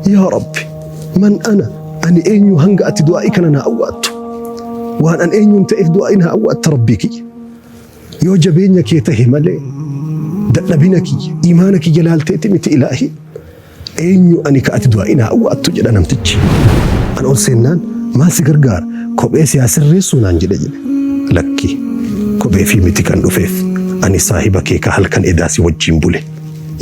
Yaa Rabbi, man ana, ani eenyu hanga ati du'aa'ii kana naa awwaattu? Waan an eenyuun ta'eef du'aa'ii naa awwaatta Rabbii kiyya? Yoo jabeenya kee tahe malee dadhabina kiyya, iimaana kiyya laalteeti miti Ilaahii. Eenyu ani ka ati du'aa'ii naa awwaattu jedha namtichi. An ol seennaan maal si gargaara? Kophee si haa sirreessuu naan jedhe jedhe. Lakki, kopheefii miti kan dhufeef. Ani saahiba kee ka halkan edaa si wajjiin bule.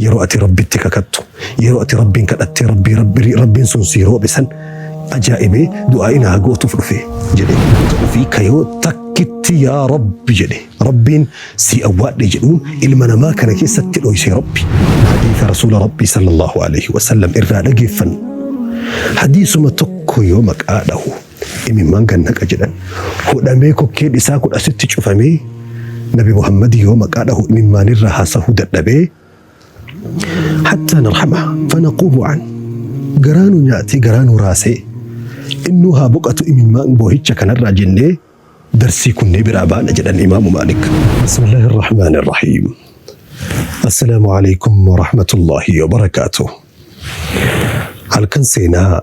Yeroo ati Rabbitti kakattu, yeroo ati Rabbiin kadhattee Rabbii Rabbi Rabbiin sun sii roobe san ajaa'ibee du'aa'ii naa gootuuf dhufe jedhe. Ofii ka yoo takkitti yaa Rabbi jedhe Rabbiin sii awwaadhe jedhuun ilma namaa kana keessatti dhoyse Rabbi. Hadiisa Rasuula Rabbii sallallahu alaihi wasallam irraa dhageeffannu. Hadiisuma tokko yoo maqaa dhahu imimmaan gad naqa jedhan. Hudhamee kokkeen isaa kun asitti cufamee Nabi Muhammad yoo maqaa dhahu imimmaanirraa haasahuu dadhabee hattaa narhama fanaquumu an garaa nu nyaatee garaa nu raasee innuu haa boqatu imimmaan boohicha kanarraa jennee darsii kunnee biraa baana jedhan Imaamu Maalik. Bismillaahi Irrahmaani Irrahiim. Assalaamu alaikum wa rahmatullaahi wa barakaatuh. Halkan seenaa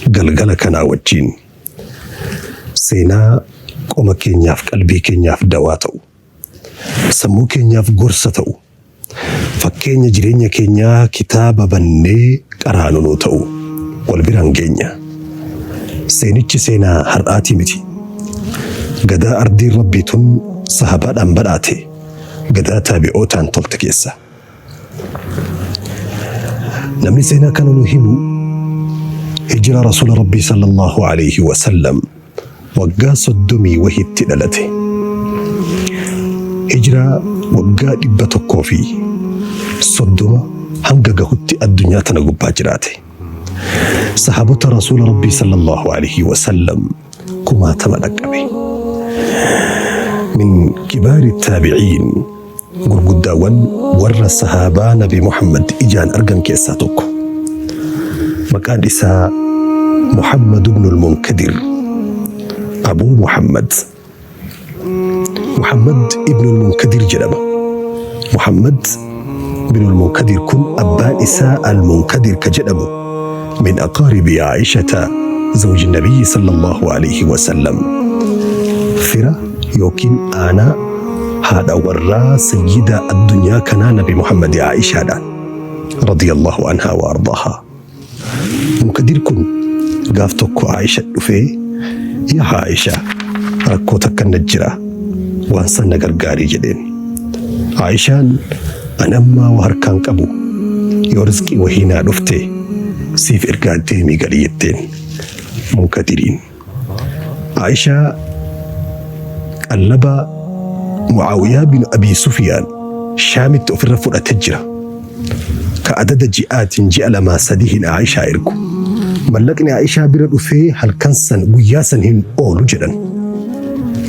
galgala kanaa wajjin seenaa qoma keenyaaf qalbii keenyaaf dawaa ta'u, sammuu keenyaaf gorsa ta'u, fakkeenya jireenya keenyaa kitaaba bannee qaraanu nuu ta'u wal biraan geenya. Seenichi seenaa har'aatii miti. Gadaa ardiin Rabbii tun sahabaadhaan badhaate, gadaa taabi'ootaan tolte keessa. Namni seenaa kana nu himu hijira Rasuula Rabbii sallallahu alayhi wa sallam waggaa 30 wahitti dhalate. Hijiraa waggaa 130 hanga gahutti addunyaa tana gubbaa jiraate. Sahaabota Rasuula Rabbii sallallahu alayhi wa sallam kumaatama dhaqqabe. Min kibaari taabiciin gurguddaawwan warra sahaabaa Nabi Muhammad ijaan argan keessaa tokko. Maqaan isaa Muhammad ibn al-Munkadir, Abuu Muhammad. Muhammad ibn al-Munkadir jedhama. Muhammad ibn al-Munkadir kun abbaan isaa al-Munkadir ka jedhamu min aqaaribi Aishata zawji Nabiyyi sallallahu alayhi wa sallam. Fira yookiin aanaa haadha warraa sayyida addunyaa kanaa Nabi Muhammad Aishaadhaan radiyallahu anhaa wa ardaahaa. Munkadir kun gaaf tokko Aisha dhufee, yaa Aisha, rakkoo takka na jira, waan san na gargaarii jedheen. Aishaan an ammaa waa harkaan qabu, yoo rizqii wahii naa dhufte siif ergaa deemii gali jetteen Munkadiriin. Aishaa qallaba Mu'aawiyaa bin Abii Sufiyaan Shaamitti ofirra fudhate jira. Ka adada ji'aatiin ji'a lamaa sadihin Aishaa ergu. Mallaqni Aishaa bira dhufee halkan san guyyaa san hin oolu jedhan.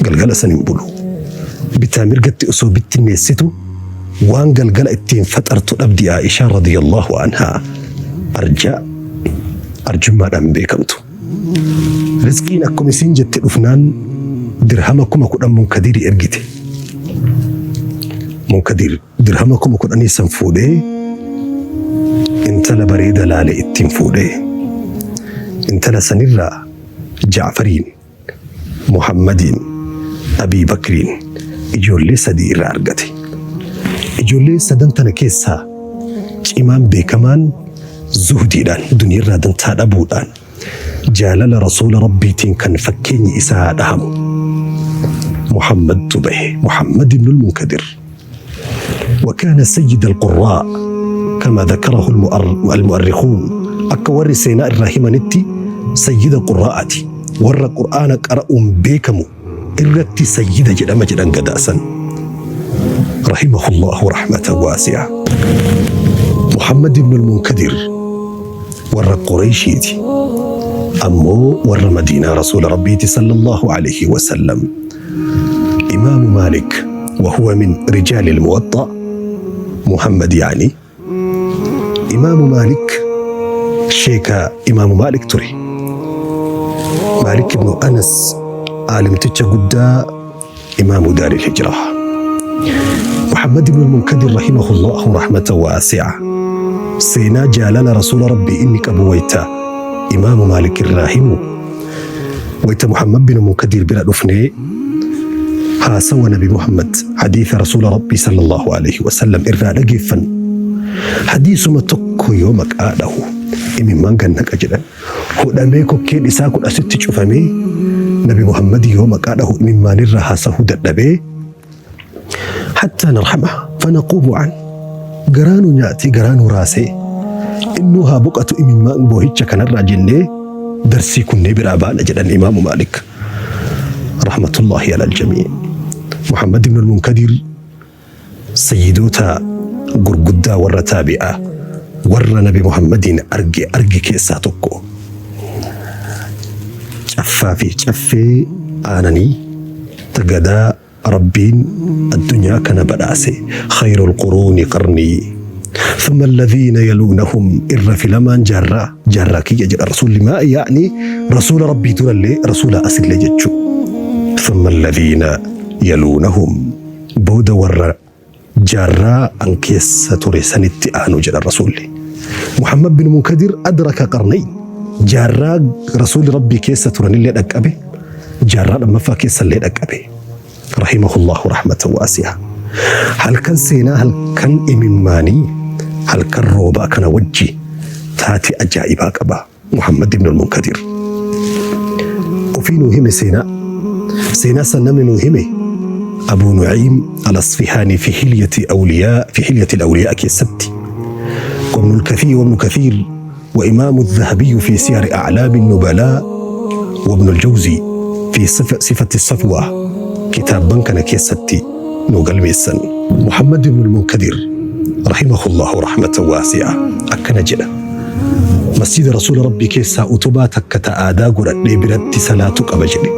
Galgala san hin bulu. Bitaa mirgatti osoo bittinneessitu waan galgala ittiin faxartu dhabdi Aishaa radiyallahu anhaa arjaa arjummaadhaan beekamtu. Rizqiin akkuma isiin jette dhufnaan dirhama 10,000 Munkadirii ergite. Munkadir dirhama 10,000 san fuudhee intala bareeda laale ittiin fuudhee intala sanirraa Jaafariin, Muhammadiin, Abii Bakriin ijoollee sadii irraa argate. Ijoollee sadan tana keessaa cimaan beekamaan zuhdiidhaan duniyarraa dantaa dhabuudhaan jaalala Rasuula Rabbiitiin kan fakkeenyi isaa dhahamu Muhammadtu bahe, Muhammad ibnul Munkadir. وكان سيد القراء كما ذكره المؤرخون akka warri seenaa irraa himanitti sayyida qurraa'ati, warra qur'aana qara'uun beekamu irratti sayyida jedhama jedhan gadaasan. Rahimahullahu rahmatan waasi'a. Muhammad ibn al-Munkadir warra Qureyshiiti, ammoo warra Madiinaa Rasuula Rabbiiti sallallahu alayhi wa sallam. Imaamu Maalik wahuwa min rijaali al-Muwaxxa Muhammad yaani Imaamu Maalik sheeka Imaamu Maalik ture. Maalik ibnu Anas aalimticha guddaa Imaamu Daaril Hijraa. Muhammad ibn al-Munkadir rahimahullahu rahmatan waasi'a. Seenaa jaalala Rasuula Rabbii inni qabu wayta Imaamu Maalik irraa himu, wayta Muhammad bin Munkadir bira dhufnee haasawa Nabi Muhammad, hadiisa Rasuula Rabbii sallallahu alaihi wasallam irraa dhageeffannu, hadiisuma tokko yoo maqaa dhahu imimmaan gad naqa jedhan. Hudhamee kokkeen isaa kun asitti cufamee Nabi Muhammad yoo maqaa dhahu imimmaanirraa haasahuu dadhabee, hattaa narhama fanaquumu an, garaa nu nyaatee garaa nu raasee, innuu haa boqatu imimmaan boohicha kanarraa jennee darsii kunnee biraa baana jedhan Imaamu Maalik rahmatullahi alal jamii. Muhammad ibn al-Munkadir sayyidoota gurguddaa warra taabi'aa warra Nabi Muhammadiin arge arge keessaa tokko. Caffaa fi caffee aananii ta gadaa Rabbiin addunyaa kana badhaase, khayrul quruuni qarnii thumma alladhiina yaluunahum, irra filamaan jaarraa jaarraa kiyya jedha Rasuulli. Maa yaa'ni Rasuula Rabbii durallee Rasuula asillee jechuu. Thumma alladhiina yaluunahum, booda warra jaarraa an keessa ture sanitti aanu jedha Rasuulli. Muhammad bin Munkadir adraka qarnayn, jaarraa Rasuulli Rabbii keessa turanillee dhaqqabe, jaarraa lammaffaa keessallee dhaqqabe, rahimahullahu rahmatan waasi'a. Halkan seenaa, halkan imimmaanii, halkan roobaa kana wajji taatee ajaa'ibaa qaba. Muhammad ibn al-Munkadir ofii nuu hime seenaa. Seenaa san namni nuu hime Abu Nu'aym al-Asfihaani fi hilyati awliyaa, fi hilyati al-awliyaa keessatti, وابن الكثير وابن كثير وإمام الذهبي في سير أعلام النبلاء وابن الجوزي في صفة الصفوة، كتاب كان كيستي نوغل ميسن. محمد بن المنكدر رحمه الله رحمة واسعة أكن جدا: masjida Rasuula Rabbii keessaa utubaa takka ta aadaa godhadhee biratti salaatu qaba jedhe.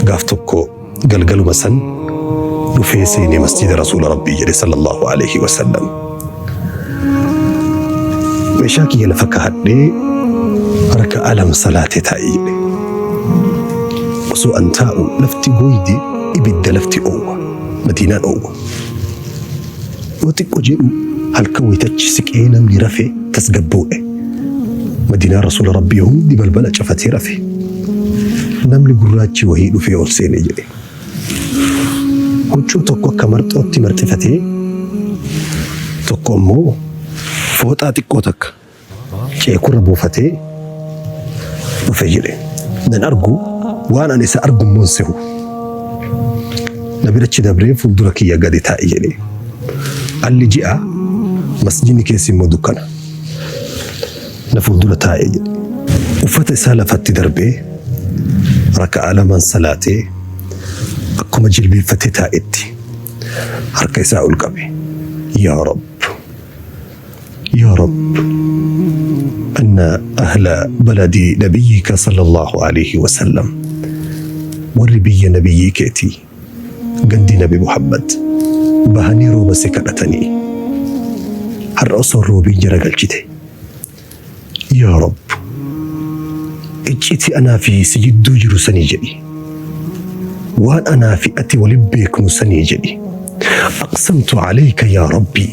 Gaaf tokko galgaluma san dhufee seenee masjida Rasuula Rabbii jedhe sallallahu alaihi wasallam. Meeshaa kiyya lafa kaa'adhee raka'aa lama salaatee taa'e jedhe. Osoo an taa'u lafti gooyde, ibidda, lafti oowwa. Madiinaan oowwa. Yoo xiqqo jedhu halkan wayitachi siqee namni rafe tasgabboodhe. Madiinaa Rasuula Rabbii hundi balbala cafatee rafe. Namni gurraachi wahii dhufee ol seene jedhe. Huccuu tokko akka marxootti marxifatee, tokko ammoo fooxaa xiqqoo takka ceekurra buufatee dhufe jedhe. Nan argu, waan ani isa argu immoo hin sehu. Na birachi dabree fuuldura kiyya gadi taa'e jedhe. Alli ji'a, masjidni keessi immoo dukkana. Na fuuldura taa'e jedhe. Uffata isaa lafatti darbee raka'aa lamaan salaatee, akkuma jilbiiffatee taa'etti harka isaa ol qabe. Yaa Rabb! Yaa Rabb! Anna ahla baladi nabiyyika sallallahu alayhi wa sallam, warri biyya nabiyyii keetii, gandi Nabi Muhammad, bahanii rooba si kadhatanii har'a osoo roobiin jara galchite. Yaa Rabb, iccitii anaa fi si jidduu jiru sanii jedhi, waan anaa fi ati walin beeknu sanii jedhi, aqsamtu alayka yaa Rabbi,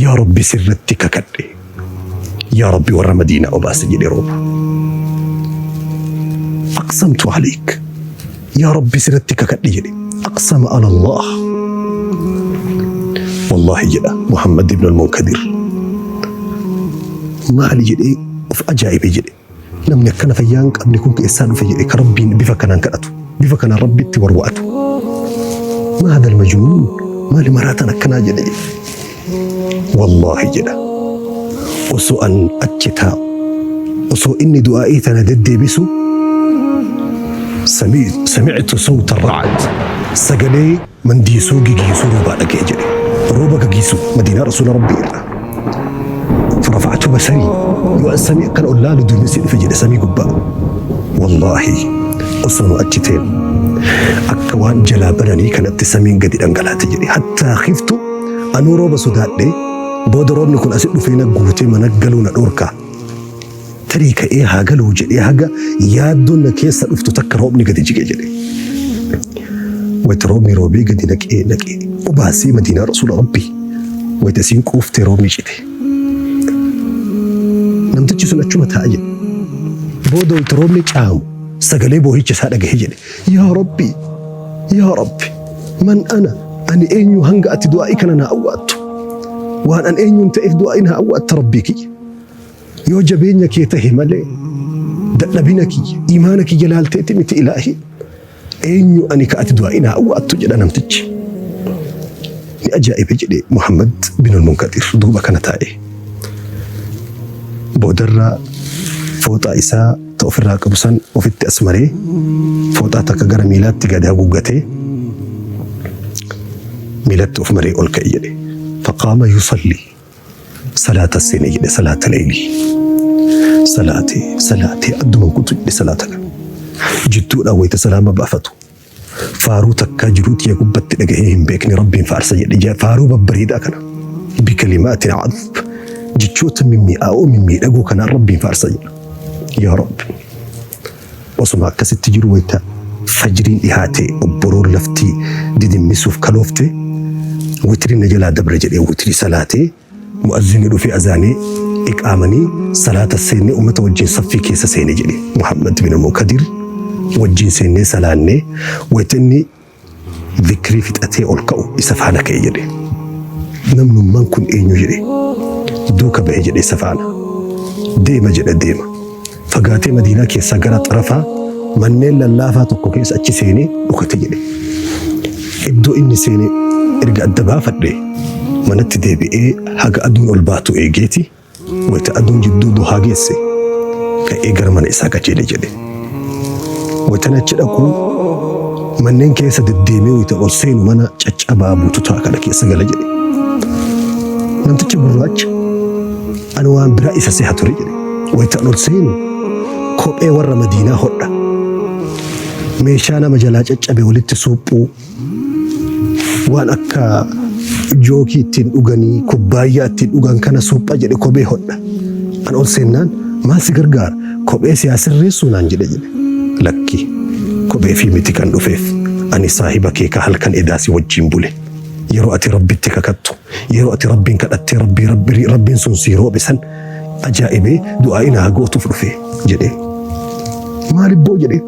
yaa Rabbi sirratti kakadhe, yaa Rabbi warra Madiinaa obaase jedhe rooba. Aqsamtu alayk, yaa Rabbi sirratti kakadhe jedhe. Aqsama ala Allah. Wallahi jedha Muhammad ibn al-Munkadir, maali jedhee of ajaa'ibe jedhe. Namni akkana fayyaa hin qabne kun eessaa dhufe jedhe, ka Rabbiin bifa kanaan kadhatu, bifa kanaan Rabbitti warwa'atu. Ma hada al-majnuun, maali maraatan akkanaa jedhe jedhe. Wallaahi jedha, osoo an achi taa'u, osoo inni du'aa'ii tana deddeebisu, sami'tu sawta ra'ad, sagalee mandiisuu gigiisuu roobaa dhaga'e jedhe. Rooba gagiisu Madiinaa Rasuula Rabbii irraa. Farafa'atu basarii, yoo an samii akkana ol laalu duumessi dhufe jedhe samii gubbaa. Wallaahi osoo nu achi teenu akka waan jalaa bananii kanatti samiin gadi dhangalaate jedhe. Hattaa khiftu, anuu rooba sodaadhe, booda roobni kun asi dhufee na guutee mana galuu na dhorka. Tarii ka'ee haa galuu jedhee haga yaaddoon na keessa dhuftu takka roobni gadi jige jedhe. Wayita roobni roobee gadi naqee naqee obaasee Madiinaa Rasuula Rabbii, wayita isiin quuftee roobni cite. Namtichi sun achuma taa'a jedhe. Booda wayita roobni caamu sagalee boohicha isaa dhagahe jedhe. Yaa Rabbi! Yaa Rabbi! Man ana? Ani eenyu hanga ati du'aa'ii kana naa awwaattu? Waan an eenyuun ta'eef du'aa'ii naa awwaatta Rabbii kiyya. Yoo jabeenya kee tahe malee dadhabina kiyya, iimaana kiyya laalteeti miti ilaahii. Eenyu ani ka ati du'aa'ii naa awwaattu jedha namtichi. Ni ajaa'ibe jedhe Muhammad bin al-Munkadir duuba kana taa'e. Boodarra fooxaa isaa ta ofirraa qabu san ofitti as maree fooxaa takka gara miilaatti gadi haguuggatee miilatti of maree ol ka'e jedhe. Faqaama yusalli Salaata seene jedhe salaata leeylii. Salaatee salaatee adduman kutu jedhe salaata kana. Jidduudhaan wayita salaama baafatu. Faaruu takkaa jiruu tiyya gubbatti dhagahee hin beekne Rabbiin faarsa jedhe faaruu babbareedaa kana. Bikalimaatin cadb jechoota mimmi'aa'oo mimmiidhagoo kanaan Rabbiin faarsa jedha. Yaa Rabbi. Osuma akkasitti jiru wayita fajriin dhihaate obboroon lafti didimmisuuf kaloofte witriin na jalaa dabre jedhee witrii salaatee mu'azzinni dhufee azaanee iqaamanii salaata seennee ummata wajjin saffii keessa seene jedhe Muhammad bin Munkadir wajjin seennee salaannee wayita inni Zikrii fixatee ol ka'u isa faana ka'e jedhe. Namnummaan kun eenyu jedhe. Duuka bahe jedhe isa faana. Deema jedhe deema. Fagaatee Madiinaa keessaa gara xarafaa manneen lallaafaa tokko keessa achi seenee dhokate jedhe. Iddoo inni seene erga adda baafadhe manatti deebi'ee haga aduun ol baatu eegeeti Wayta aduun jidduu duhaa geesse ka'ee gara mana isaa qajeele jedhe. Waytan achi dhaqu manneen keessa deddeemee wayta ol seenu mana caccabaa bututaa kana keessa gala jedhe. Namticha gurraacha ani waan biraa isa seha ture jedhe. Wayta ol seenu kophee warra Madiinaa hodha. Meeshaa nama jalaa caccabe walitti suuphuu waan akka jookii ittiin dhuganii kubbaayyaa ittiin dhugan kana supha jedhe kophee hodha. An ol seennaan maal si gargaara kophee si haa sirreessuu naan jedhe jedhe. Lakki kophee fi miti kan dhufeef ani saahiba kee ka halkan edaa si wajjin bule. Yeroo ati rabbitti kakattu yeroo ati rabbiin kadhattee rabbii rabbii rabbiin sun sii roobe san ajaa'ibee du'aa naa gootuuf dhufe jedheen. Maalibboo jedheen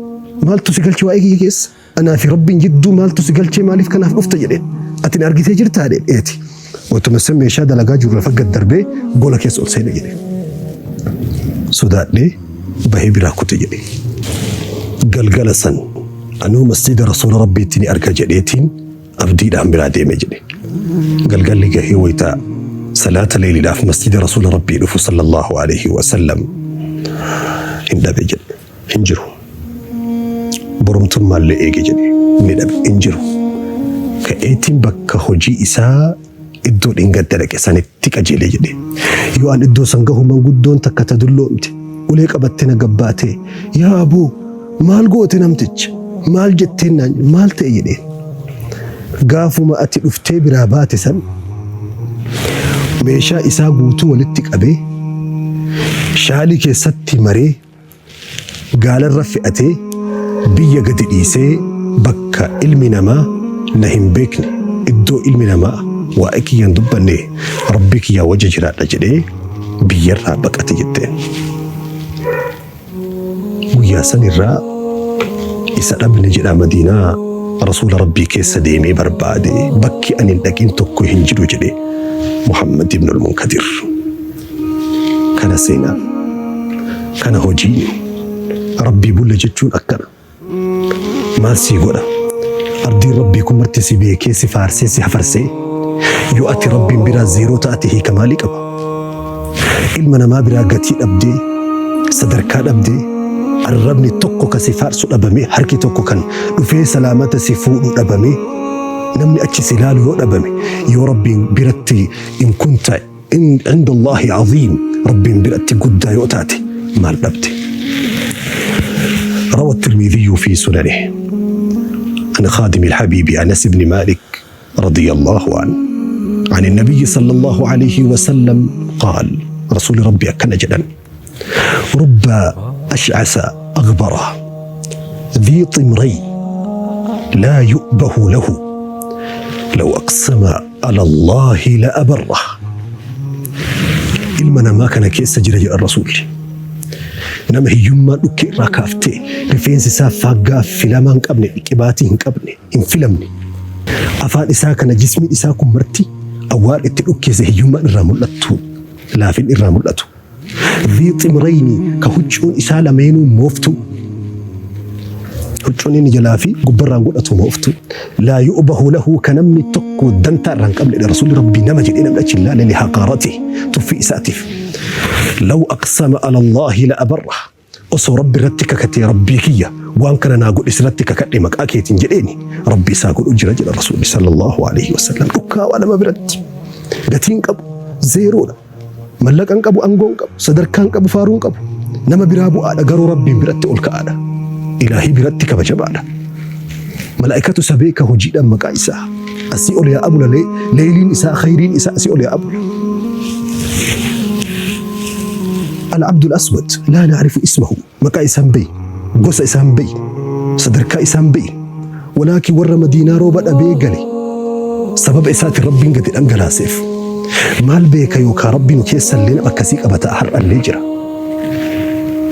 maaltu si galche waa'ee kiyya keessa? Anaa fi Rabbiin jidduu maaltu si galchee maaliif kanaaf dhufta jedheen. Ati na argitee jirtaa jedheen. Eeti. Otuma san meeshaa dalagaa jiru lafa gad darbee gola keessa ol seene jedhe. Sodaadhee bahee biraa kute jedhe. Galgala san anuu masjiida rasuula Rabbiitti ni arga jedheetiin abdiidhaan biraa deeme jedhe. Galgalli gahee wayita salaata leeyliidhaaf masjiida rasuula Rabbii dhufu sallallahu alaihi wasallam hin dhabe jedhe. Hin jiru. Boromtummaallee eege jedhe ni dhabe hin jiru. Ka'eetiin bakka hojii isaa iddoo dhingadda dhaqe sanitti qajeele jedhe. Yoo an iddoo san gahu manguddoon takka ta dulloomte ulee qabattee na gabbaatee yaa aboo maal goote namticha maal jetteen naan maal ta'e jedheen. Gaafuma ati dhuftee biraa baate san meeshaa isaa guutuu walitti qabee shaalii keessatti maree gaalarra fe'atee biyya gadi dhiisee bakka ilmi namaa na hin beekne iddoo ilmi namaa waa'ee kiyya hin dubbanne rabbii kiyyaa wajji jiraadha jedhee biyyarraa baqate jetteen. Guyyaa sanirraa isa dhabne jedha Madiinaa rasuula rabbii keessa deemee barbaade bakki ani hin dhaqin tokko hin jiru jedhe Muhammad ibn al-Munkadir. Kana seenaan, kana hojiin, Rabbii bulle jechuun akkana. Maal sii godha? Ardiin Rabbii kun marti si beekee, si faarsee, si hafarsee. Yoo ati Rabbiin biraa zeeroo taate hiika maalii qaba? Ilma namaa biraa gatii dhabdee, sadarkaa dhabdee, arrabni tokko ka si faarsu dhabamee, harki tokko kan dhufee salaamata si fuudhu dhabamee, namni achi si ilaalu yoo dhabame, yoo Rabbiin biratti in kunta Inda Allaahi aziim Rabbiin biratti guddaa yoo taate maal dhabde? روى الترمذي في سننه عن خادم الحبيب أنس بن مالك رضي الله عنه عن النبي صلى الله عليه وسلم قال رسول ربي أكن جدا رب أشعث أغبره ذي طمري لا يؤبه له لو أقسم على الله لأبره. Ilma namaa kana keessa jira jedhan Rasuulli. Nama hiyyummaan dhukkee irraa kaaftee rifeensi isaa faaggaa filamaa hin qabne, qibaatii hin qabne, hin filamne. Afaan isaa kana jismiin isaa kun marti awwaar itti dhukkeesse hiyyummaan irraa mul'attu, laafin irraa mul'atu. Dhii ximrayni ka huccuun isaa lameenuu mooftuu. Huccuun inni jalaa fi gubbarraan godhatu mooftuu. Laa yu'bahu lahu ka namni tokko dantaa irraa hin qabne Rasuulli Rabbii nama jedhee namni achi hin laalle li haqaarati tuffii isaatiif. Law aqsama ala Allaahi la abarra. Osoo Rabbi irratti kakatee Rabbii kiyya waan kana naa godhi sirratti kakadhe maqaa keetiin jedheeni Rabbi isaa godhu jira jedha Rasuulli sallallahu alaihi wasallam. Dhukkaawaa nama biratti gatiin qabu zeeroodha. Mallaqa hin qabu, aangoo hin qabu, sadarkaa hin qabu, faaruu hin qabu. Nama biraa bu'aadha garuu Rabbiin biratti ol ka'aadha. Ilaahii biratti kabajamaadha. Malaa'ikatu isa beeka hojiidhaan maqaa isaa. Asii ol yaa abula leeyliin isaa khayriin isaa asii ol yaa abula. Al-Abdul Aswad laa na'rifu ismahu maqaa isaa hin beeynu, gosa isaa hin beeynu, sadarkaa isaa hin beeynu. Walaakin warra Madiinaa rooba dhabee gale sababa isaatiin Rabbiin gadi dhangalaaseef. Maal beeka yookaa Rabbi nu keessallee nama akkasii qaba ta'a har'allee jira.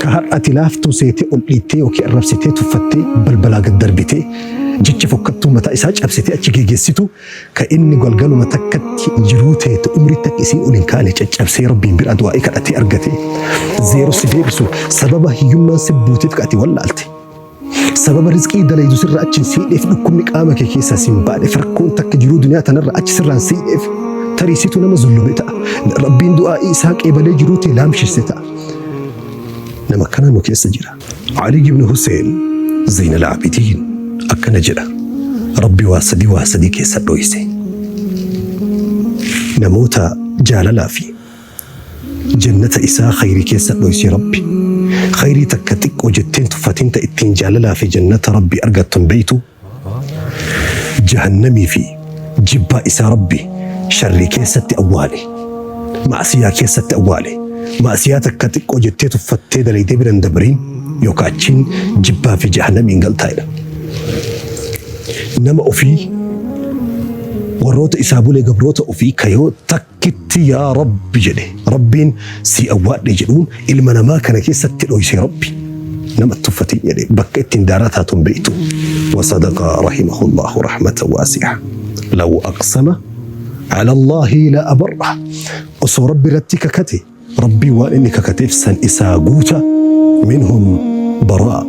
Ka har'a ati laaftuu seetee ol dhiittee yookiin arrabsitee tuffattee balbalaa gad darbitee jecha fokkattuu mataa isaa cabsitee achi geeggeessitu ka inni galgaluma takkatti jiruu teete umrii takka isiin ol hin kaane caccabsee Rabbiin bira du'aa'ii kadhatee argatee zeero si deebisu sababa hiyyummaan si buuteef ka ati wallaalte. Sababa rizqii dalaydu sirra achi hin siidheef dhukkubni qaama kee keessaa si hin baaneef rakkoon takka jiruu duniyaa tanarra achi sirraa hin siidheef tarii situ nama zullome ta'a. Rabbiin du'aa'ii isaa qeebalee jiruu tee laamshesse ta'a. Nama akkana nu keessa jira. Ali ibn Hussein Zainal Abidin akkana jedha. Rabbi waa sadii waa sadii keessa dhoyse. Namoota jaalalaa fi Jannata isaa khayrii keessa dhoysi Rabbi. Khayrii takka xiqqoo jetteen tuffatin ta ittiin jaalalaa fi jannata Rabbi argattu hin beeytu. Jahannamii fi jibbaa isaa Rabbi sharrii keessatti awwaale. Ma'asiyaa keessatti awwaale. Ma'asiyaa takka xiqqoo jettee tuffattee dalaydee bira hin dabrin yookaa achiin jibbaa fi jahannamiin galtaa jedha. Nama ofii warroota isaa bule gabroota ofii ka yoo takkitti yaa Rabbi jedhe Rabbiin sii awwaadhe jedhuun ilma namaa kana keessatti dhoyse Rabbi nama tuffatiin jedhe bakka ittiin daaraa taatu hin beektu. Wasadaqa rahimahullahu rahmatan waasi'a. Law aqsama ala Allaahi la abarra. Osoo Rabbi irratti kakate Rabbiin waan inni kakateef san isaa guuta minhum baraa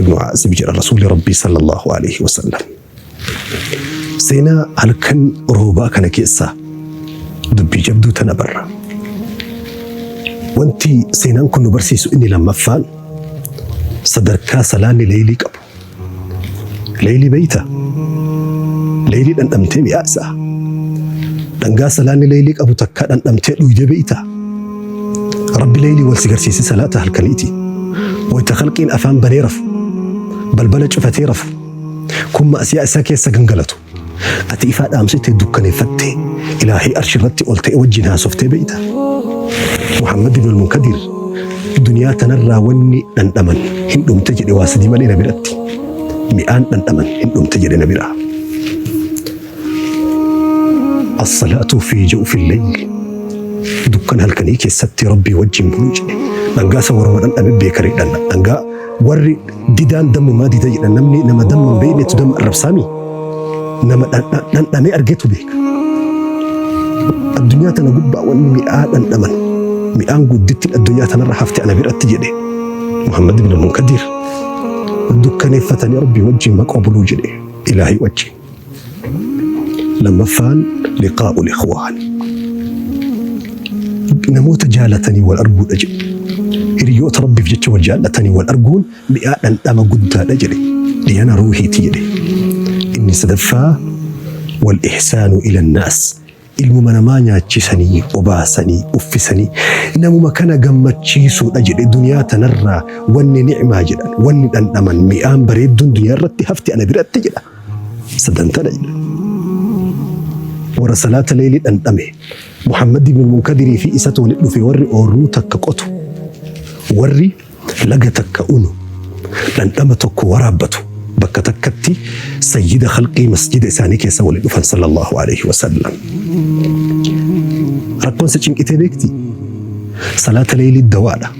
ibnu Aazib jedha Rasuulli Rabbii sallallahu alaihi wasallam. Seenaa halkan roobaa kana keessaa dubbii jabduu tana barra. Wanti seenaan kun nu barsiisu inni lammaffaan sadarkaa salaanni leeylii qabu. Leeylii beeyta? Leeylii dhandhamtee mi'aa isaa. Dhangaa salaanni leeylii qabu takkaa dhandhamtee dhuyde beeyta? Rabbi leeylii wal si garsiise salaata halkaniiti. Wayta khalqiin afaan banee rafu, balbala cufatee rafu, kun ma'asiyaa isaa keessa gangalatu. Ati ifaa dhaamsitee dukkaneeffattee ilaahii arshi irratti ol ta'e wajjin haasoftee beeyta? Muhammad ibn al-Munkadir duniyaa tanarraa wanni dhandhaman hin dhumte jedhe waa sadii malee na biratti. Mi'aan dhandhaman hin dhumte jedhe na biraa. As-salaatu fi jawfi layl dukkan halkanii keessatti Rabbii wajjin buluu jedhe. Dhangaa isa warruma dhandhame beekanii dhanna. Dhangaa warri Didaan dammumaa dida jedha namni nama damma hin beeknetu damma arrabsaami. Nama dhandhamee argetu beeka. Addunyaa tana gubbaa wanni mi'aa dhandhaman mi'aan guddittiin addunyaa tanarra hafte ana biratti jedhe Muhammad ibn Munkadir dukkaneeffatanii Rabbii wajjin maqoo buluu jedhe ilaahii wajjin. Lammaffaan liqaa'ul ikhwaan. Namoota jaalatanii wal arguudha jedhe. Hiriyoota Rabbiif jecha wal jaallatanii wal arguun mi'aa dhandhama guddaadha jedhe. Dhiyana ruuhiiti jedhe. Inni sadaffaa wal ihsaanu ila naas. Ilmuma namaa nyaachisanii, obaasanii, uffisanii, namuma kana gammachiisuudha jedhe duniyaa tanarraa wanni ni'maa jedhan, wanni dhandhaman, mi'aan bareedduun duniyaa irratti hafte ana biratti jedha. Sadan tana jedha. Warra salaata leeylii dhandhame, Muhammad ibn Munkadirii fi isatu walitti dhufe warri oorruu takka qotu, warri laga takka unu, dhandhama tokko waraabbatu bakka takkatti sayyida khalqii masjida isaanii keessa wali dhufan sallallahu alaihi wasallam. Rakkoon si cinqitee beekti? Salaata leeylii dawaadha.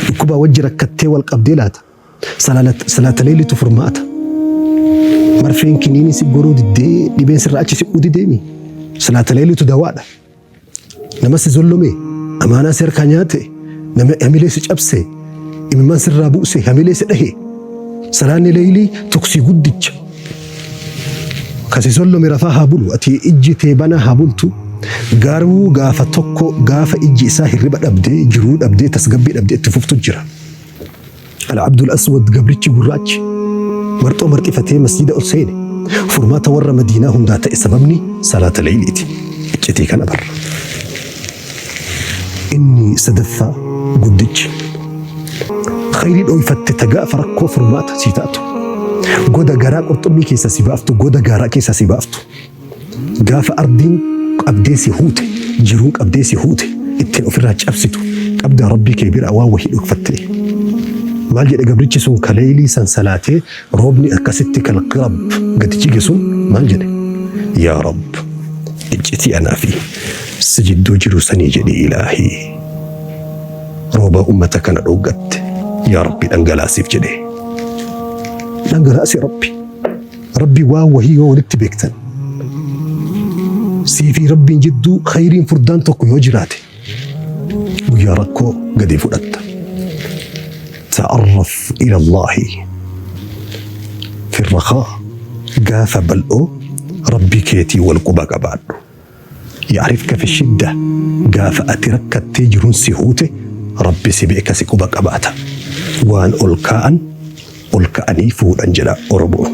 Dhukkubaa wajji rakkattee wal qabdee laata? Salaata leeyliitu furmaata. Marfeen kiniinii si goruu diddee dhibeen sirraa achi siquu dideemi. Salaata leeyliitu dawaadha. Nama si zollome, amaanaa si harkaa nyaate, nama hamilee si cabse, imimmaan sirraa buuse, hamilee si dhahe. Salaanni leeylii tuksii guddicha. Ka si zollome rafaa haa bulu, ati ijji tee banaa haa bultu. Garuu gaafa tokko gaafa ijji isaa hirriba dhabdee, jiruu dhabdee, tasgabbii dhabdee itti fuftu jira. Al-Abdul Aswad gabrichi gurraachi marxoo marxifatee masjida ol seene furmaata warra Madiinaa hundaa ta'e sababni salaata leeyliiti. Iccitii kana barra. Inni sadaffaa guddichi khayrii dhooyfatte ta gaafa rakkoo furmaata sii taatu. Goda garaa qurxummii keessaa si baaftu, goda gaaraa keessaa si baaftu. Gaafa ardiin qabdee si huute, jiruun qabdee si huute, ittiin ofirraa cabsitu qabdaa Rabbii kee biraa waan wahii dhokfattee. Maal jedhe gabrichi sun ka leeylii san salaatee roobni akkasitti kalqirab gadi jige sun maal jedhe? Yaa Rabb iccitii anaa fi si jidduu jiru sanii jedhi ilaahii rooba ummata kana dhooggatte yaa Rabbi dhangalaasiif jedhe. Dhangalaasi Rabbi. Rabbi waan wahii yoo walitti beektan sii fi Rabbiin jidduu khayriin furdaan tokko yoo jiraate guyyaa rakkoo gadi fudhatta. Ta'arraf ila Allaahi fi rakhaa gaafa bal'oo Rabbii keetii wal quba qabaadhu. Ya'rifka fi shidda gaafa ati rakkattee jiruun si huute Rabbi si beeka si quba qabaata. Waan ol kaa'an ol ka'anii fuudhan jedha Oromoon.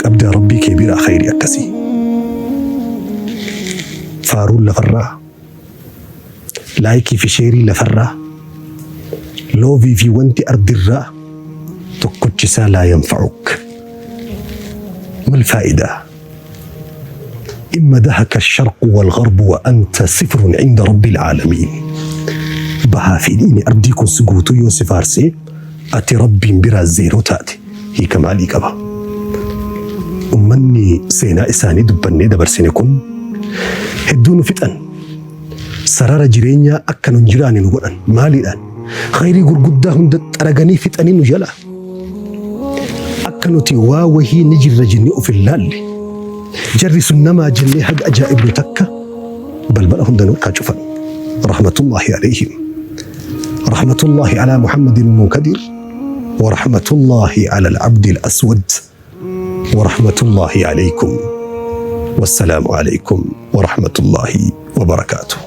Qabdaa Rabbii kee biraa khayrii akkasii. Faaruun lafarraa, laayikii fi sheerii lafarraa, loovii fi wanti ardirraa tokkochisaa laa yanfa'uk. Mal faayidaa? In madahaka sharqu wal gharbu wa anta sifrun inda rabbil aalamiin. Bahaa fi dhiini ardii kun si guutuu yoo si faarsee ati rabbiin biraa zeeroo taate hiika maalii qaba? Ummanni seenaa isaanii dubbannee dabarsine kun hedduu nu fixan. Sarara jireenyaa akka nun jiraanne nu godhan. Maaliidhaan? Khayrii gurguddaa hunda xaraganii fixanii nu jalaa. Akka nuti waa wahii ni jirra jennee of hin laalle. Jarri sun namaa jennee haga ajaa'ibnu takka balbala hunda nurkaa cufan. Rahmatullahi alayhim. Rahmatullahi ala Muhammadin Munkadir. Wa rahmatullahi ala al-abdi al-aswad. Wa rahmatullahi alaykum. Wassalaamu alaykum wa rahmatullahi wa barakaatuh.